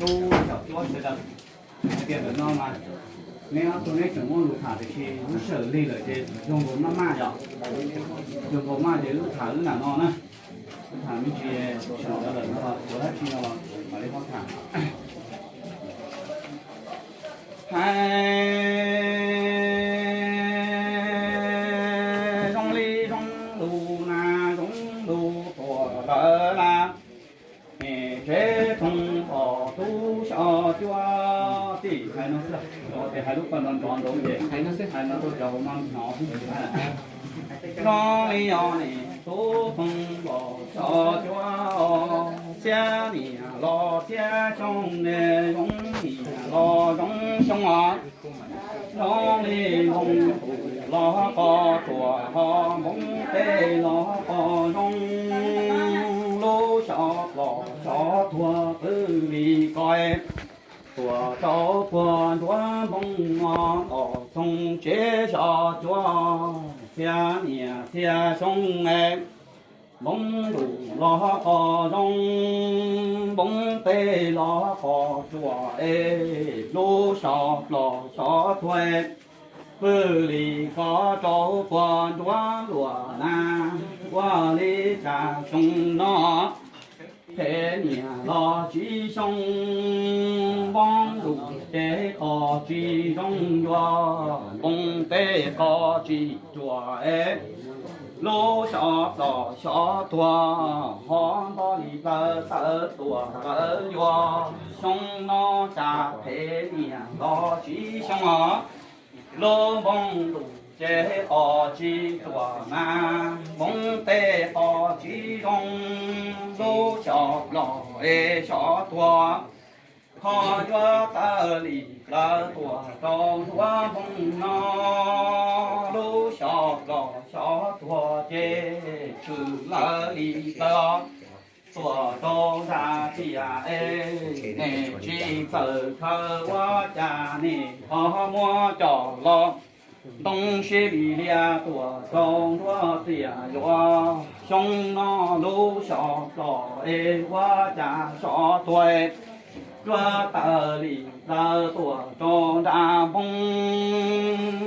Lub xyom cuab sawv daws, hais tias ntawm no mas neb ob tug neb tseem muaj lus tham tiam sis lub sij hawm lig lawm ces zoo nkaus maj maj yom, zoo nkaus maj ces wb tham wb nram no na, wb tham me ntsis sawv ntawd lawm no los tsuav dab tsi no los mam li ho tham. Hais zoo li zoo lus na, zoo lus tuam lawm na, tsev txoog pom tub xyom cuab. Tij hais no xwb, tes hais lub pawg nrov nrov nrov ces hais no tuaj cov hauv no hnov. Zoo li os nim tub txoog pom xyom cuab, txhiab niam los txhiab xyoo ne, zoo niam los zoo xyoo os. Zoo li npoo tus los qos tsuas, ho npoo teb los qos zoo, lub xyom plos xyom tuag pw li ko. Tuam rau puag nruab npoo no, los txoog tsev xyom cuab, txhia niam txhia xyoo es, npoo tus los qos zoo, npoo teb los qos tsuas es, lub xyom plos xyom tuag pw li ko rau puag nruab luam na, ua li cas xyoo no phem niam los tsis xyoo, npoo tus ces qos tsis zoo yuav, npoo teb qos tsis tsuas es, lub xyom plos xyom tuag ho nto li plaws taw tuam lawm yuav, xyoo no cas phem niam los tsis xyoo os. Lub npoo tus ces qos tsis tsuas mas, npoo teb qos tsis zoo, lub xyom plos es xyom tuag ho yuav taw li plaws tuam rau nruab npoo no, lub xyom plos xyom tuag ces tshwm lawm li plaws tuam rau nram tiam es, nim tsis txawm khaws ua cas nim ho muab coj los ntoo sib li lias tuam rau nruab tiam yuav, xyoo no lub xyom plos es ua cas xyom tuag yuav taw li plaws tuam rau nram npoo,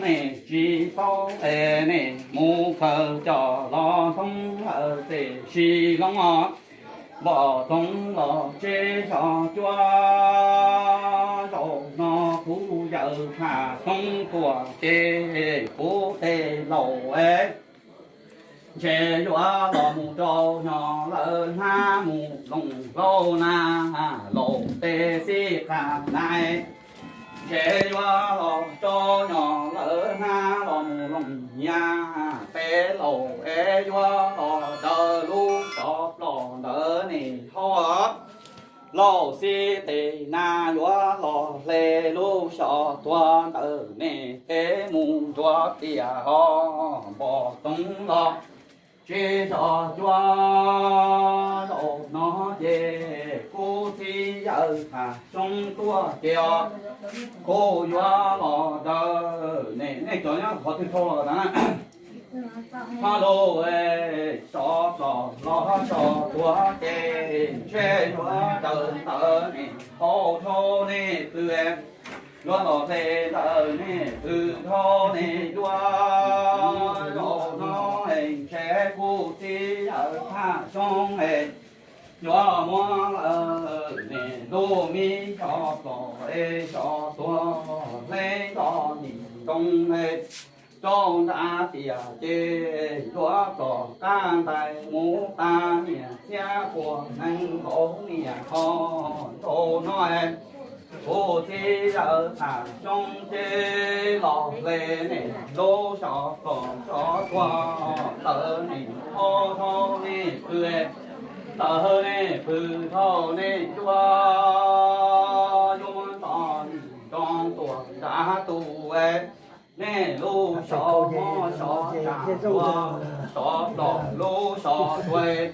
nim tsis paub es nim mus khaws coj los ntoo lawm tiam sis loo os. Npom txoov los tsev xyom cuab, zaum no kuv yawm tham xyoo tuam ces kuv tes laus es, ntshe yuav los mus rau nyo lawm hnab mus loos laus na, laus tes xij qas nais, ntshe yuav los rau nyo lawm hnab los mus loos nyias, tes laus es yuav los daws lub xyom plos ntawd nim haus. Laus xij tes nas yuav los hle lub xyom tuag ntawd nim tes mus nruab tiam ho. Npom txoov los tsev xyom cuab, zaum no ces kuv txiv yawm tham xyoo tuaj ces kuv yuav los daws ne, nej cov nyob qhov twg dhau los na. Ho lub xyom plos los xyom tuag ces ntshe yuav daws ntawd ne, haus dhau ne pw, yuav los hle ntawd ne pw dhau ne yuav, zaum no ntshe kuv txiv yawm tham xyoo yuav muab lawm ne, lub me xyom plos es xyom tuag hle nto nim ntoo rau nram tiam ces yuav plos qab ntais mus tas niam txhiab puag nees nkaum niam ho nrau no. Kuv txiv yawm tham xyoo ces los hle ne, lub xyom plos xyom tuag ntawd nim haus dhau ne pw, ntawd ne pw dhau ne yuav, yuav nto nim ntoo tuam nrab tus. Nej lub xyom mob xyom tsam tuag, xyom plos lub xyom tuag,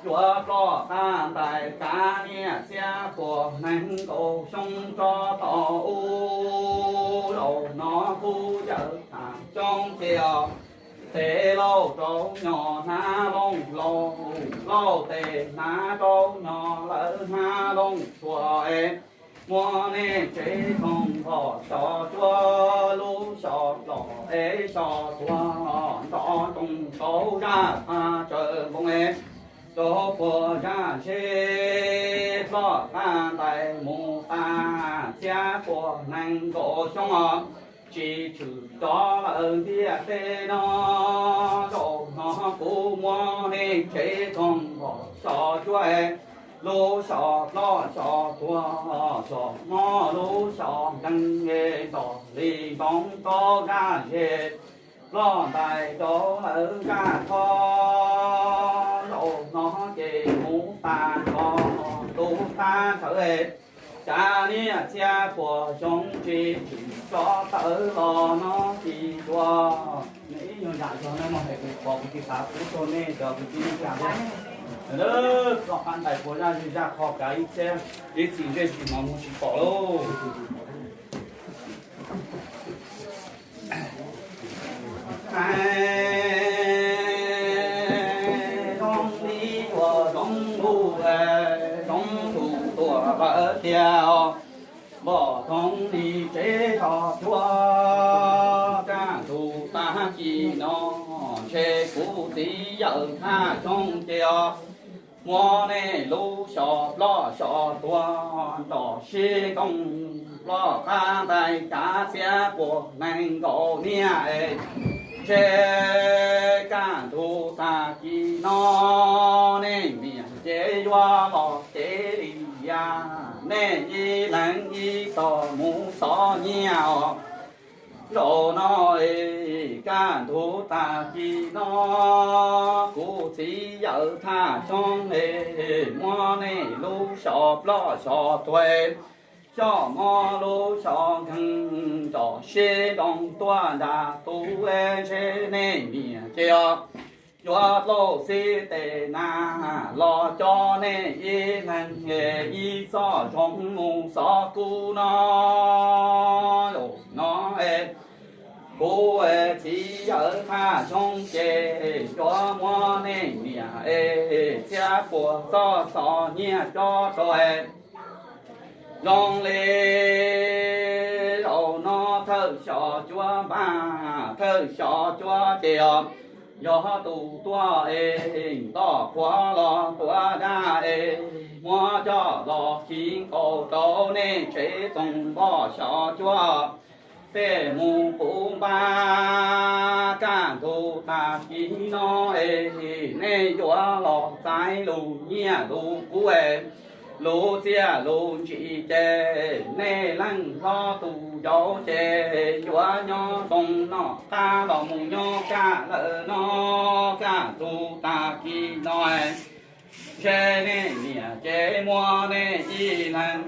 yuav ploj qab ntais kav niam txiab puag nees nkaum xyoo tso tom ub. Zaum no kuv yawm tham xyoo ces os, tes laus rau nyo hnav loos laus, laus tes hnav rau nyo lawm hnav loos txhua es, Muab nej tsev txoos npog xyos cuab lub xyos ploj es xyos tuag nrov ntoo tau zaj tag tsawv npoo es rau puag zaj zeb ploj qab ntais mus tas txhiab puag nees nkaum xyoo os. Tsis tshwm cov lawm ntiaj teb no, zaum no kuv muab nej tsev txoos npog xyos cuab es lub xyos ploj xyos tuag xyos mob lub xyos nkeeg es ntom li ntoo tau zaj zeb ploj ntais rau lawv zaj thoj. Zaum no ces mus tas nrho tus qab ntawd es xya niaj txhiab puas xyoo tsis tshwm tso tawv los no tsis dua. Nws ib nyuag zam zog na mog, es kuv pom kuv tsis xav pub rau nej cov kwv tij neej tsa thiab. Ploj qab ntais puas zaj zej zaj qho kav ib txhiab ib txhis ntsej tsis hnov mus tsis pom lauj. Hais zoo li yuav zoo lug, zoo lug tuaj lawm tiag os. Npog thoov li tsev zos cuab, kaj ntug tag kis no ntshe kuv txiv yawm Thaj Xyoob ces os, muab nej lub xyos ploj xyos tuag nrov sib ntoos ploj qab ntais kav txhiab puas nees nkaum niaj es, ntshe kaj ntug tag kis no nej niam ces yuav los cev li yas, nej ib leeg ib tog mus xov nyiaj os. Zaum no es kaj ntug tag kis no kuv txiv yawm Thaj Xyoob es muab nej lub xyos ploj xyos tuag xyos mob lub xyos nkeeg nrov sib ntoos tuaj nram tus es ntshe nej niam ces os, yuav dlaub xib tes na los coj nej ib leeg es ib txoj zoov mus xov kub no. Zaum no es kuv txiv yawm Thaj Xyoob ces yuav muab nej niam es txhiab puas txoj xov nyiaj cob rau es zoo li zaum no thawj xyos cuab npaj, thawj xyos cuab ces os, yog tus tuaj es ntoj qhuav los tuav dab es muab coj los khi nkaus rau nej tsev txoos npog xyos cuab. Tej mus kuv npaj kaj ntug tag kis no es nej yuav los txais lus nyiaj lus kub es lus txiaj lus ntsig ces nej leej hlob tus yau ces yuav nyob zoo noj qab los mus nyob kaj lawm no kaj ntug tag kis no. Ntshe nej niam ces muab nej ib leeg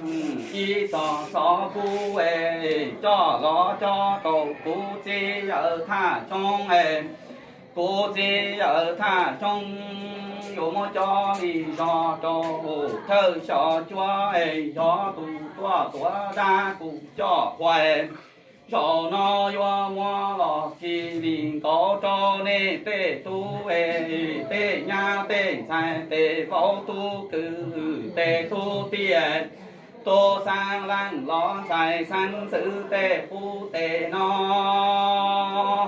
ib txoj xov kub es coj los cob rau kuv txiv yawm Thaj Xyoob es kuv txiv yawm Thaj Xyoob yuav muab cob li zog rau thawj xyos cuab es yog tus tuaj tuav dab kuv coj qhua es zaum no yuav muab los khi li nkaus rau nej tej tub es tej nyab tej ntxhais tej vauv tub kwv tej tub tij, tub xeeb leej los ntxhais xeeb ntxwv tej qub tej no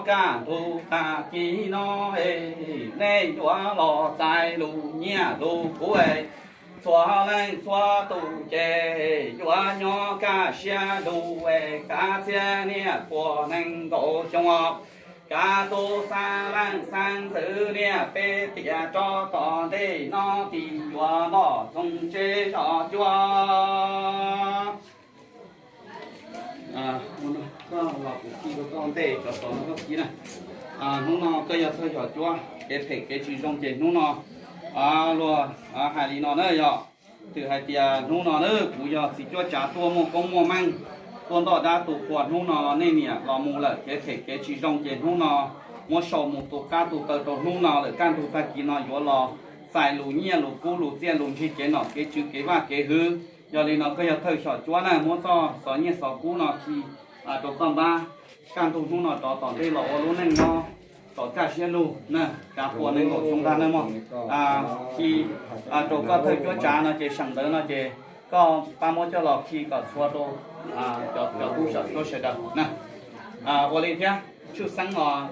kaj ntug tag kis no es nej yuav los txais lus nyiaj lus kub es txhua leej txhua tus ces yuav nyob kaj siab lug es kav txhiab niaj puas nees nkaum xyoo os. Kav tub xeeb leej xeeb ntxwv niaj peb tiam rov tom ntej no tim yuav npoj txoos tsev zos cuab. Koj los kuv khi rau koj ntej, cov xov no koj khi na. Hnub no koj yog thawj xyos cuab, kev phem kev tsis zoo ces hnub no luag hais li no na yog, twb hais tias hnub no na kuv yog txiv cuab tsav tuaj muaj koob muaj meej, tuaj ntoj dab tu qhua, hnub no nej niam los mus lawm, kev phem kev tsis zoo ces hnub no muab sau mus tu qab tu taw rau hnub no lawm, kaj ntug tag kis no yuav los txais lus nyiaj lus kub lus txiaj lus ntsig kev nom kev tswv kev vaj kev hwv. Yog li no koj yog thawj xyos cuab na, muab txoj xov nyiaj xov kub no khi rau koj npab, kaj ntug hnub no rov tom ntej los ua lub neej nyob kom kaj siab lug na, kav puas nees nkaum xyoo ntag na mog. Khi rau koj thawj cuab tsav no ces seem ntawd no ces Koj pab muab coj los khi kom txhua rau cov tub sawv daws na. Ua li thiab, Tshwj Xeeb os,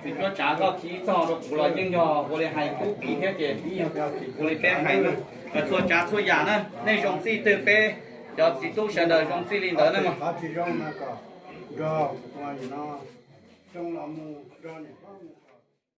txiv cuab tsav koj khi txog rau kuv los yeej yog ua li hais kub piv thiab ces ua li peb hais na, txhua tsav txhua yam na, nej zoo txij twg peb cov txiv tub sawv daws zoo txij li ntawd na. Qhov tsis zoo no kom nrog ua no, zoo los mus nrog niam hlob mus.